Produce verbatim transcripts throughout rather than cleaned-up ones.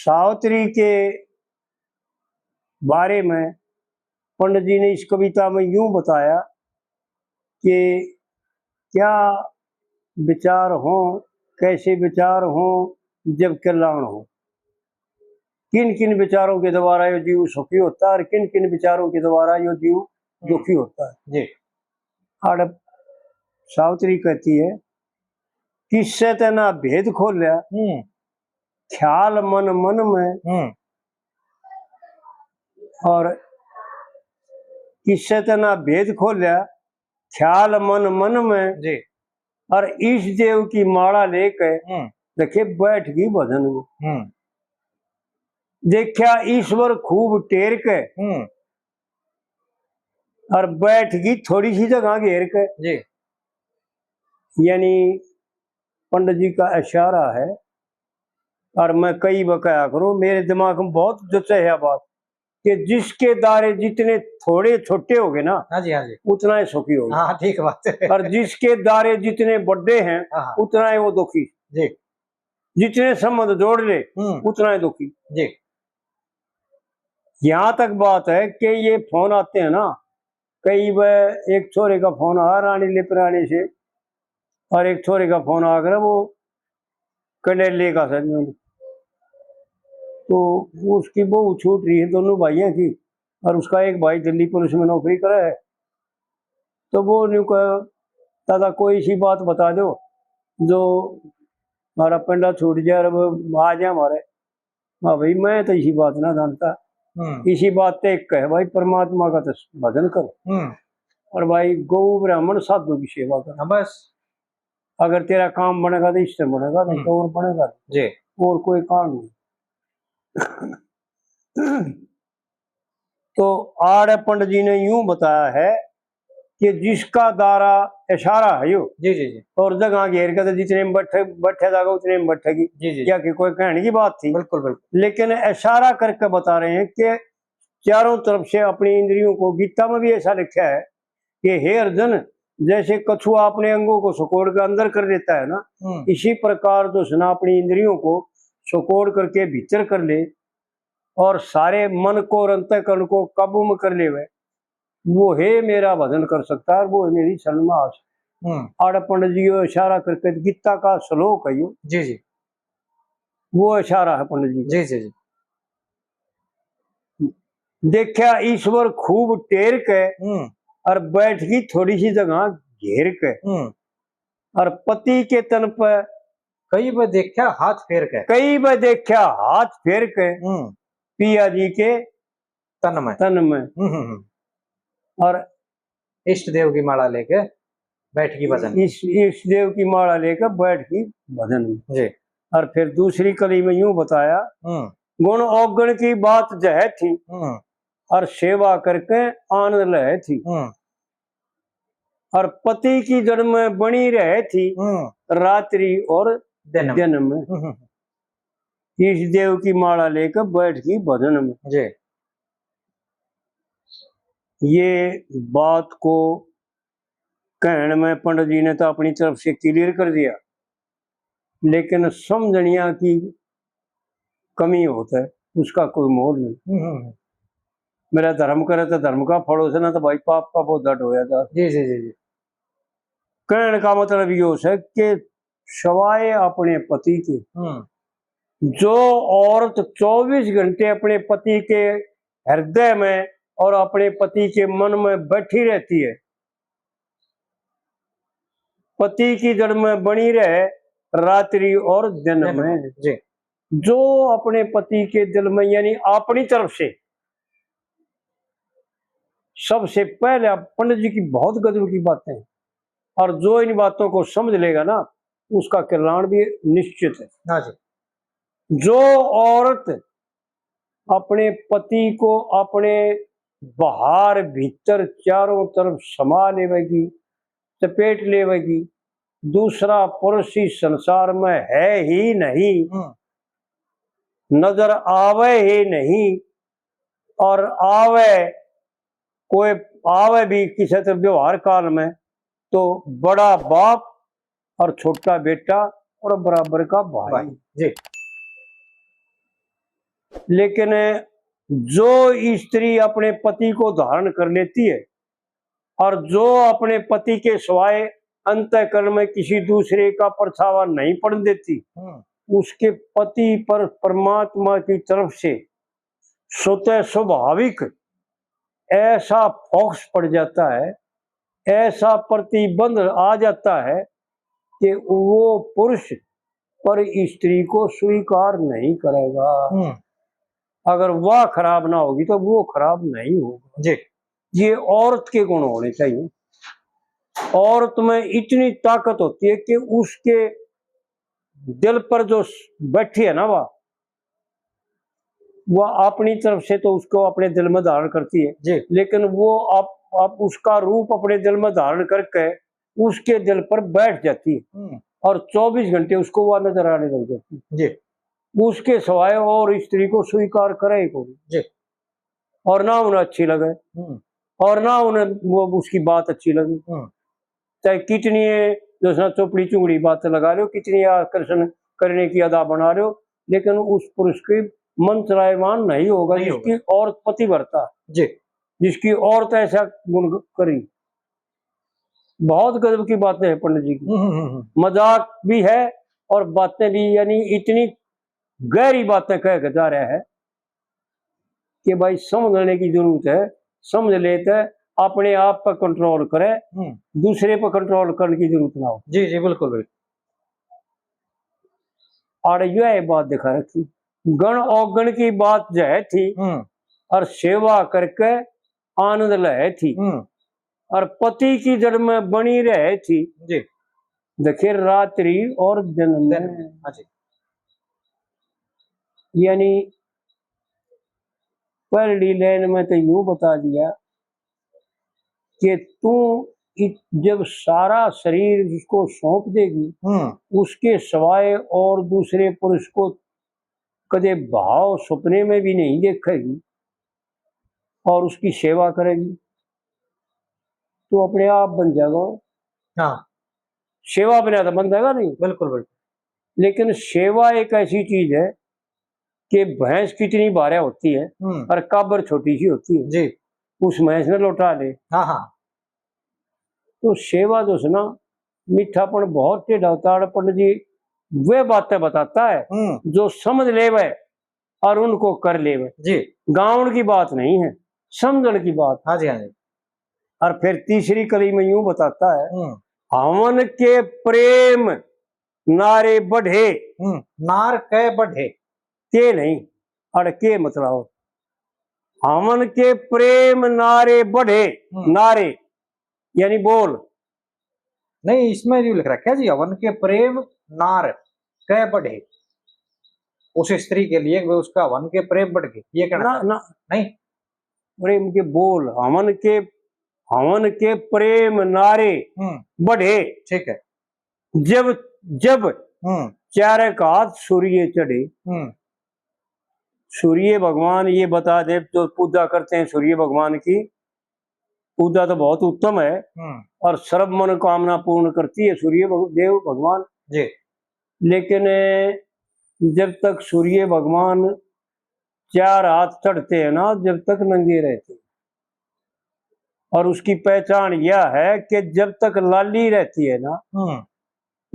सावित्री के बारे में पंडित जी ने इस कविता में यूं बताया कि क्या विचार हो, कैसे विचार हो, जब कल्याण हो। किन किन विचारों के द्वारा यो जीव सुखी होता है और किन किन विचारों के द्वारा यो जीव दुखी होता है। जी। आड़े सावित्री कहती है, किससे तैना भेद खोल्या, हम्म। ख्याल मन मन में। हम्म। और किससे तैना भेद खोल्या, ख्याल मन मन में। जी। और ईश देव की माला लेके, हम्म। देखे, बैठ गई भजन में। हम्म। देखा ईश्वर खूब टेर के, हम्म। और बैठ गई थोड़ी सी जगह घेर के। जी। यानी पंडित जी का इशारा है, और मैं कई बार कहा करूं, मेरे दिमाग में बहुत जचा है बात, कि जिसके दायरे जितने थोड़े छोटे हो गए ना, हाँ जी, हाँ जी। उतना ही सुखी होगा। हाँ, ठीक बात है। और जिसके दायरे जितने बड़े हैं, हाँ, हाँ। उतना ही वो दुखी। जी। जितने संबंध जोड़ ले, हम्म। उतना ही दुखी। जी। यहाँ तक बात है कि ये फोन आते हैं ना, कई बार एक छोरे का फोन आ रानी ले पुराने से, और एक छोरे का फोन आकर वो कंडेले का सर में, तो उसकी बहू छूट रही है दोनों भाइयों की, और उसका एक भाई दिल्ली पुलिस में नौकरी करे है। तो वो न्यू कह, दादा, कोई सी बात बता दो जो हमारा पिंडा छूट जाए और वो आ जाए हमारे। हाँ भाई, मैं तो इसी बात ना जानता। हम्म। इसी बात तो एक है भाई, परमात्मा का तो भजन करो। हम्म। और भाई, गौ ब्राह्मण साधु की सेवा करो। हाँ, बस। अगर तेरा काम बनेगा तो इससे बनेगा, नहीं तो हम्म। और बनेगा नहीं। जी। और कोई काम नहीं। तो आड़े पंडित जी ने यूं बताया है कि जिसका दायरा इशारा है यो, जी, जी, जी। और जगह घेर के तो जितने में बैठे, बैठे जाएगा उतने में बैठेगी। जी, जी। या कि कोई कहने की बात थी। बिल्कुल, बिल्कुल। लेकिन इशारा करके बता रहे हैं कि चारों तरफ से अपनी इंद्रियों को, गीता में भी ऐसा लिखा है कि हे अर्जुन, जैसे कछुआ अपने अंगों को सिकोड़ के अंदर कर लेता है ना, हम्म। इसी प्रकार दुष्टना अपनी इंद्रियों को सिकोड़ करके भीतर कर ले और सारे मन को और अंतःकरण को काबू में कर लेवे, वो हे मेरा भजन कर सकता है और वो हे मेरी शरण में आ सकता है। हम्म। आड़े पंडित जी को इशारा करके गीता का श्लोक है यो। जी, जी। वो इशारा है पंडित जी। जी, जी, जी। देखा ईश्वर खूब टेर के, हम्म। और बैठ गई थोड़ी सी जगह घेर के, हम्म। और पति के तन पे कई बार देखा हाथ फेर के। कई बार देखा हाथ फेर के, हम्म। पिया जी के तन में। तन में। हम्म, हम्म, हम्म। और इष्ट देव की माला लेके बैठ गई भजन। इस, इष्ट देव की माला लेकर बैठ गई भजन में। जी। और फिर दूसरी कली में यूं बताया, हम्म। गुण औगण की बात जह थी, हम्म। और सेवा करके आनंद लहे थी। हम्म। और पति की जड़ में बनी रहे थी, हम्म। रात्रि और दिन में। दिन में। हम्म, हम्म। इष्ट देव की माला लेकर बैठ गई भजन में। जी। ये बात को कहण में पंडित जी ने तो अपनी तरफ से clear कर दिया, लेकिन समझनिया की कमी होता है, उसका कोई मोल नहीं। हम्म, हम्म, हम्म। मेरा धर्म करे तो धर्म का फल हो से, ना तो भाई पाप का बोझा ढोया जा। जी, जी, जी, जी। कहण का मतलब यो है कि सवाए अपने पति के, हम्म। जो औरत चौबीस घंटे अपने पति के हृदय में और अपने पति के मन में बैठी रहती है, पति की जड़ में बनी रहे रात्रि और दिन दिन में। में, जी। जो अपने पति के दिल में, यानी अपनी तरफ से, सबसे पहले आप, पंडित जी की बहुत गजब की बातें हैं, और जो इन बातों को समझ लेगा ना, उसका कल्याण भी निश्चित है। हाँ जी। जो औरत अपने पति को अपने बाहर भीतर चारों तरफ समा लेवेगी, चपेट लेवेगी, दूसरा पुरुष इस संसार में है ही नहीं, हम्म। नजर आवे ही नहीं, और आवे, कोई आवे भी किसी तो व्यवहार काल में, तो बड़ा बाप और छोटा बेटा और बराबर का भाई। भाई, जी। लेकिन जो स्त्री अपने पति को धारण कर लेती है और जो अपने पति के सिवाय अंतःकरण में किसी दूसरे का परछावा नहीं पड़ने देती, हम्म। उसके पति पर परमात्मा की तरफ से स्वतः स्वाभाविक ऐसा फोकस पड़ जाता है, ऐसा प्रतिबंध आ जाता है कि वो पुरुष पर स्त्री को स्वीकार नहीं करेगा। हम्म। अगर वह खराब ना होगी तो वो खराब नहीं होगा। जी। ये औरत के गुण होने चाहिए। औरत में इतनी ताकत होती है कि उसके दिल पर जो बैठी है ना, वह वह अपनी तरफ से तो उसको अपने दिल में धारण करती है, जी। लेकिन वो आप, आप उसका रूप अपने दिल में धारण करके उसके दिल पर बैठ जाती है हम्म। और चौबीस घंटे उसको वह नजर आने लग जाती है। जी। उसके सिवाय और स्त्री को स्वीकार करे ही कोई। जी। और ना उन्हें अच्छी लगे हम्म। और ना उन्हें वो उसकी बात अच्छी लगे। हम्म। चाहे कितनी है, जो उसने चोपड़ी चुंगड़ी बात लगा लो, कितनी आकर्षण करने की अदा बना लो, लेकिन उस पुरुष की मन त्रायमान नहीं होगा, नहीं होगा। जिसकी औरत पतिव्रता, जी। जिसकी औरत ऐसा गुण करी। बहुत गजब की बातें हैं पंडित जी की। हम्म, हम्म, हम्म। मजाक भी है और बातें भी, यानी इतनी गहरी बातें कह के जा रहा है कि भाई, समझने की जरूरत है, समझ ले तो अपने आप पर कंट्रोल करे, हम्म। दूसरे पर कंट्रोल करने की जरूरत ना हो। जी, जी, बिल्कुल, बिल्कुल। आड़े यो है बात दिखा रखी, गण औगण की बात जो है थी, हम्म। और सेवा करके आनंद लहे थी, हम्म। और पति की जड़ में बनी रहे थी। जी। देखे रात्रि और दिन में। दिन में, हाँ जी। यानी पहली लाइन में तो यूं बता दिया कि तू इ-, जब सारा शरीर उसको सौंप देगी, हम्म। उसके सिवाय और दूसरे पुरुष को कदे भाव सपने में भी नहीं देखेगी और उसकी सेवा करेगी, तो अपने आप बन जाएगा। हाँ। सेवा बिना तो बन जाएगा नहीं। बिल्कुल, बिल्कुल। लेकिन सेवा एक ऐसी चीज है कि भैंस कितनी भारे होती है हम्म। और काबर छोटी सी होती है, जी। उस भैंस ने लौटा ले। हाँ, हाँ। तो सेवा जो है ना, मीठापन बहुत टेढ़ा होता है। पंडित जी वे बातें बताता है हम्म। जो समझ लेवे और उनको कर लेवे। जी। गावण की बात नहीं है, समझण की बात। हाँ जी, हाँ जी। और फिर तीसरी कली में यूं बताता है, हम्म। हवन के प्रेम नारे बढ़े। हम्म, नार के बढ़े। के नहीं, अड़ के मतलब। हवन के प्रेम नारे बढ़े, हम्म। नारे यानी बोल। नहीं, इसमें जो लिख रखा है जी, हवन के प्रेम नार के बढ़े, उस स्त्री के लिए वे उसका हवन के प्रेम बढ़ गए, ये कहना ना, चाहते हैं। ना। नहीं। प्रेम के बोल, हवन के, हवन के प्रेम नारे हम्म। बढ़े। ठीक है। जब, जब हम्म। चारक हाथ सूर्य चढ़े। हम्म। सूर्य भगवान, ये बता दे, जो पूजा करते हैं सूर्य भगवान की, पूजा तो बहुत उत्तम है हम्म। और सर्व मनोकामना पूर्ण करती है सूर्य भग-, देव भगवान। जी। लेकिन जब तक सूर्य भगवान चार हाथ चढ़ते हैं ना, जब तक नंगे रहते हैं। और उसकी पहचान यह है कि जब तक लाली रहती है ना, हम्म।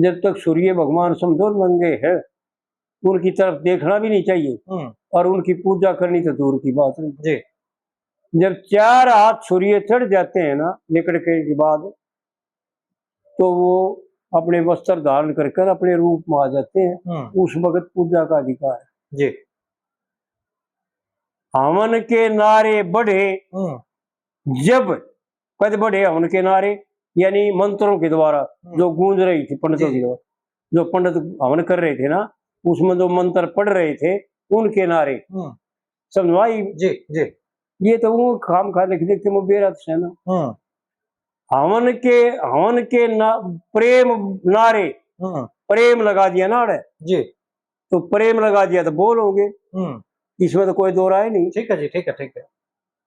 जब तक सूर्य भगवान समझो नंगे हैं, उनकी तरफ देखना भी नहीं चाहिए हम्म। और उनकी पूजा करनी तो दूर की बात है। जी। जब चार हाथ सूर्य चढ़ जाते हैं ना निकड़ने के बाद, तो वो अपने वस्त्र धारण कर कर अपने रूप में आ जाते हैं। हम्म। उस वक्त पूजा का अधिकार है। जी। हवन के नारे बढ़े हम्म। जब, कद बढ़े हवन के नारे, यानी मंत्रों के द्वारा हम्म। जो गूंज रही थी पंडितों जी। की द्वारा, जो पंडित हवन कर रहे थे ना, उसमें जो मंत्र पढ़ रहे थे, उनके नारे। हम्म। समझ आई? जी, जी। ये तो वो खाम खा लिख देते, वो बेरा से ना। हम्म। हवन के, हवन के ना, प्रेम नारे, हम्म। प्रेम लगा दिया ना अड़े। जी। तो प्रेम लगा दिया तो बोल होंगे। हम्म। इसमें तो कोई दो राय नहीं। ठीक है जी, ठीक है, ठीक है।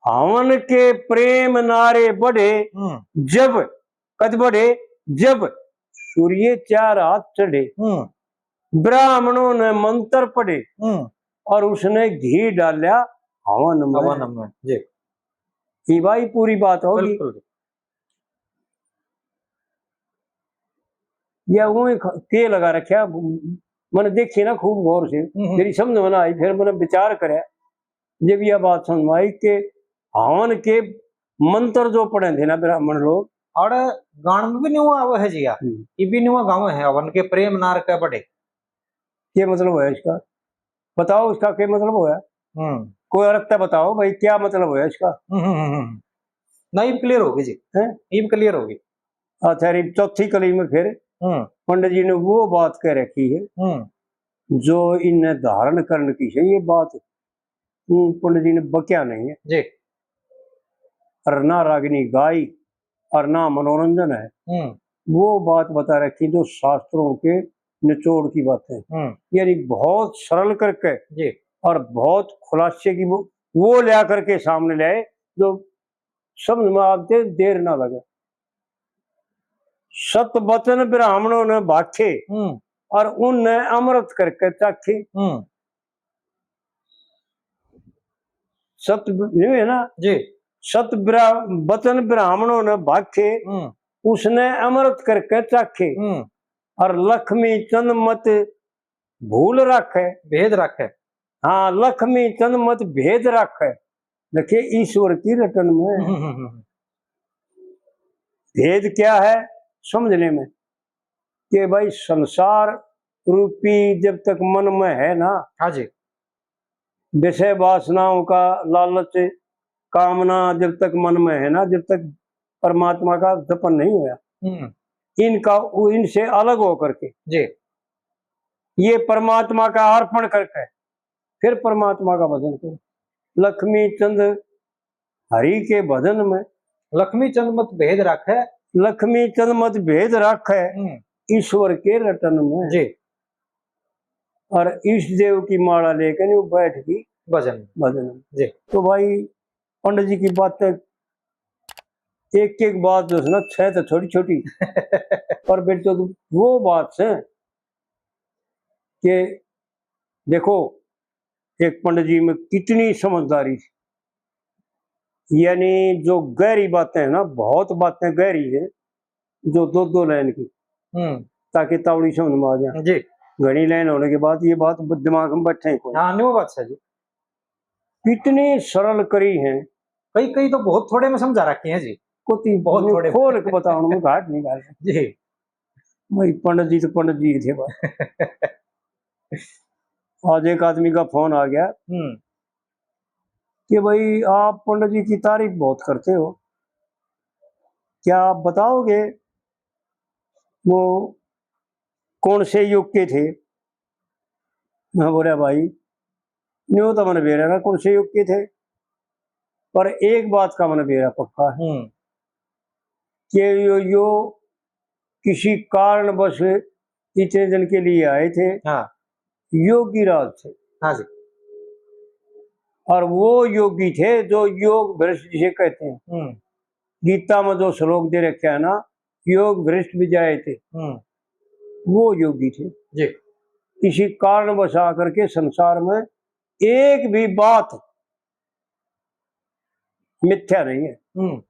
हवन के प्रेम नारे बढ़े हम्म। जब, कद बढ़े? जब सूर्य चार हाथ चढ़े। हम्म। ब्राह्मणों ने मंत्र पढ़े। हम्म। और उसने घी डाल्या हवन में। हवन में, जी। ये भाई पूरी बात होगी। बिल्कुल। या वो एक के लगा रखा, मैंने देखी ना खूब गौर से, हम्म, हम्म। मेरी समझ में ना आई, फिर मैंने विचार करया, जब यह बात समझ में आई कि हवन के मंत्र जो पढ़े थे ना ब्राह्मण लोग। और गान में भी न्यू आवे है जी यार, हम्म। ये भी न्यू गावे है, हवन के प्रेम नार के बढ़े। ये मतलब है इसका, बताओ इसका क्या मतलब होया? हम्म। कोई अर्थ तो बताओ भाई, क्या मतलब होया इसका? हम्म, हम्म, हम्म, हम्म। ना, इब clear होगी जी। हैं? इब clear होगी। अच्छा, रे, चौथी कली में फिर हम्म। पंडित जी ने वो बात कह रखी है हम्म। जो इन्हें धारण करने की है, ये बात, हम्म, पंडित जी ने बक्या नहीं है। जी। और ना रागिनी गाई और ना मनोरंजन है। हम्म। वो बात बता रखी जो शास्त्रों के निचोड़ की बातें, हम्म। यानी बहुत सरल करके जी। और बहुत खुलासे की वो, वो लिया करके सामने ले आए जो समझ में आते देर ना लगे। सत वचन ब्राह्मणों ने भाखे हम्म। और उनने अमृत करके चाखे। हम्म। सत ब-, नहीं है ना? जी। सत ब्रा-, वचन ब्राह्मणों ने भाखे, हम्म। उसने अमृत करके चाखे। हम्म। और लक्ष्मी चंद मत भूल राखे। भेद राखे। हाँ, लक्ष्मी चंद मत भेद राखे। देखिए, ईश्वर की रटन में हम्म, हम्म, हम्म। भेद क्या है समझने में, कि भाई, संसार रूपी जब तक मन में है ना, हाँ जी। विषय वासनाओं का लालच, कामना जब तक मन में है ना, जब तक परमात्मा का जपन नहीं होया, हम्म। इनका, इनसे अलग होकर के जी। ये परमात्मा का अर्पण करके फिर परमात्मा का भजन करो। लक्ष्मी चंद हरि के भजन में। लक्ष्मी चंद मत भेद राखे। लक्ष्मी चंद मत भेद राखे, हम्म। ईश्वर के रटन में। जी। और ईश देव की माला लेके न्यू बैठ गई भजन। भजन। जी। तो भाई, पंडित जी की बातें, एक एक बात जो है ना, छह तो छोटी छोटी, पर बेटे तो वो बात है कि देखो, एक पंडित जी में कितनी समझदारी थी, यानी जो गहरी बातें हैं ना, बहुत बातें गहरी है, जो दो दो लाइन की, हम्म। ताकि तावड़ी समझ में आ जाए। जी। घणी लाइन होने के बाद ये बात ब-, दिमाग में बैठे ही कोई। हाँ, नहीं, वो बात सही। कितनी सरल करी है। कई, कई तो बहुत थोड़े में समझा रखी है जी। कोती बहुत न्यू थोड़े में। खोल के बताओ, मैं घाट नहीं घाट। जी। भाई, पंडित जी तो पंडित जी थे भाई। आज एक आदमी का फोन आ गया हम्म। कि भाई, आप पंडित जी की तारीफ बहुत करते हो, क्या आप बताओगे वो कौन से युग के थे? मैं बोला, भाई, न्यू तो मैंने बेरा ना कौन से युग के थे, पर एक बात का मैंने बेरा पक्का है हम्म। कि यो, यो किसी कारणवश इतने दिन के लिए आए थे। हाँ। योगी राज थे। हाँ जी। और वो योगी थे जो योग भ्रष्ट जिसे कहते हैं। हम्म। गीता में जो श्लोक दे रखे है ना, योग भ्रष्ट भी जाए थे, हम्म। वो योगी थे। जी। किसी कारणवश आकर के संसार में एक भी बात मिथ्या नहीं है। हम्म।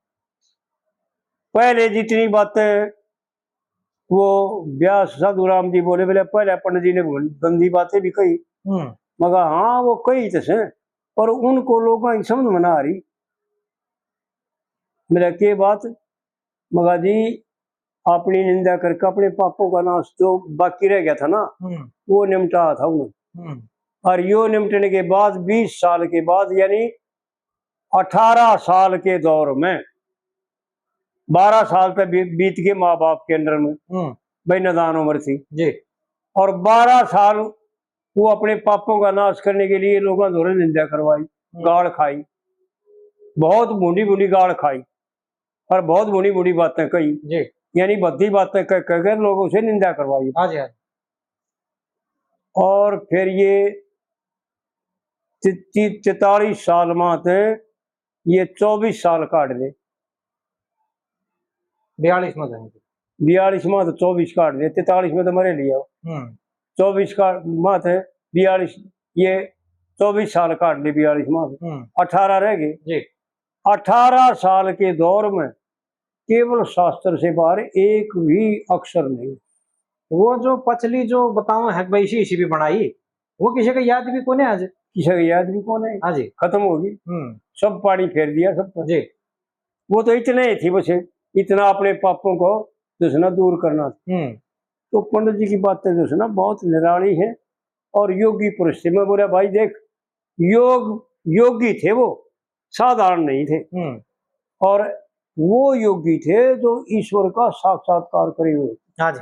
पहले जितनी बातें वो व्यास साधु राम जी बोले, बोले, "पहले पंडित जी ने भूल गंदी बातें भी कही।" हम्म। मगर हाँ, वो कही तो से, पर उनको लोगों की समझ में ना आ रही। मेरा के बात, मगर जी, अपनी निंदा करके अपने पापों का नाश जो बाकी रह गया था ना, हम्म। वो निपटा था उन्होंने। हम्म। और यो निपटने के बाद बीस साल के बाद, यानी अठारह साल के दौर में, बारह साल तक बी-, बीत गए माँ बाप के अंडर में, हम्म। भाई, नादान उम्र थी। जी। और बारह साल वो अपने पापों का नाश करने के लिए लोगों धोरे निंदा करवाई, हम्म। गाल खाई, बहुत भूंडी भूंडी गाल खाई और बहुत भूंडी भूंडी बातें कही। जी। यानी भद्दी बातें कह, कह कर लोग उसे निंदा करवाई। हाँ जी, हाँ जी। और फिर ये ति-, ति-, तैतालीस साल मात ये चौबीस साल काट दे। बयालीस में तो नहीं। बयालीस में तो चौबीस काट दे, तैतालीस में तो मरे लिया। हम्म। चौबीस का मात है, बयालीस, ये चौबीस साल काट ले बयालीस माह, हम्म। अठारह रह गए। जी। अठारह साल के दौर में केवल शास्त्र से बाहर एक भी अक्षर नहीं। वो जो पछली जो बताओ है भाई, इसी, इसी भी बनाई, वो किसी का याद भी कोने आज। किसी का याद भी कोने। हाँ जी। खत्म होगी। हम्म। सब पानी फेर दिया सब पर। जी। वो तो इतने ही थी बस, इतना अपने पापों को जो है ना दूर करना था। हम्म। तो पंडित जी की बातें जो है ना बहुत निराली है। और योगी पुरुष थे। मैं बोला, भाई देख, योग, योगी थे वो, साधारण नहीं थे। हम्म। और वो योगी थे जो ईश्वर का साक्षात्कार करे हुए। हाँ जी।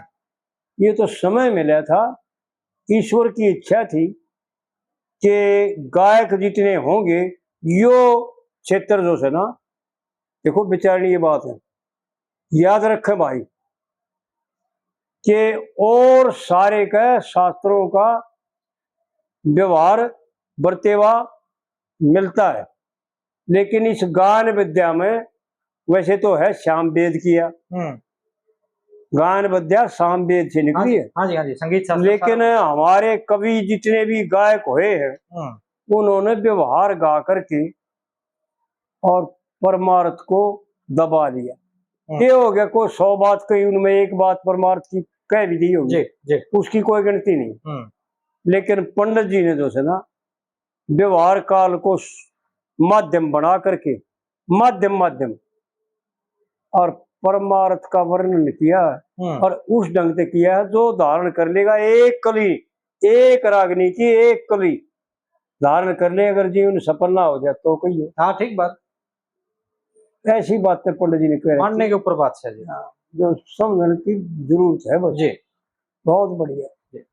ये तो समय मिला था, ईश्वर की इच्छा थी कि गायक जितने होंगे, यो क्षेत्र जो है ना, देखो, विचारणीय बात है, याद रखें भाई, कि और सारे का शास्त्रों का व्यवहार, बरतेवा मिलता है, लेकिन इस गान विद्या में वैसे तो है श्याम वेद किया, हम्म। गान विद्या साम वेद से निकली है। हाँ जी, हाँ जी, संगीत शास्त्र लेकिन सारा। हमारे कवि जितने भी गायक हुए हैं, हम्म। उन्होंने व्यवहार गा करके और परमार्थ को दबा लिया। हम्म। ये हो गया, कोई सौ बात कही, उनमें एक बात परमार्थ की कह भी दी होगी, जी, जी। उसकी कोई गिनती नहीं। हम्म। लेकिन पंडित जी ने जो है ना, व्यवहार काल को स-, माध्यम बना करके, माध्यम, माध्यम, और परमार्थ का वर्णन किया है। हम्म। और उस ढंग से किया है, जो धारण कर लेगा एक कली, एक रागनी की एक कली धारण कर ले, अगर जीवन सफल ना हो जाए तो कहिए। हाँ, ठीक बात। ऐसी बातें पंडित जी ने कह रखी। मानने के ऊपर बात है जी। हाँ, जो समझने की जरूरत है बस। जी। बहुत बढ़िया। जी।